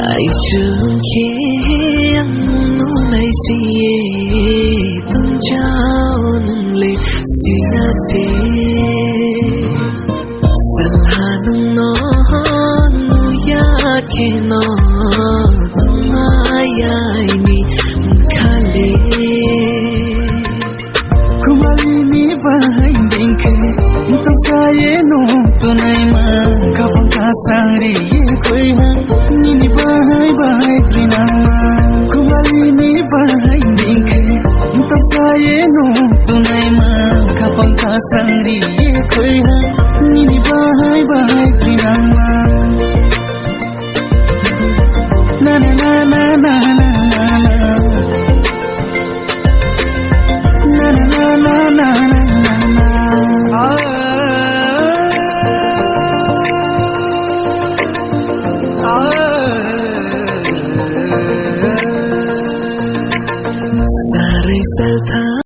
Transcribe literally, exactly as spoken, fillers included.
Aichung khe ang nungnai siye tongchao nungle siyate. Salha nungno nuya kheno tongmaya ini khale. Khumali ni bahai bengkhe, toksaye no tunai ma, kapang kasang ri ye koi ha, nini bahai bahai krinang ma. Khumali ni bahai bengkhe, toksaye no tunai ma, kapang kasang ri ye koi ha, nini bahai bahai krinang ma. Na na na na na na na na. Na na na na na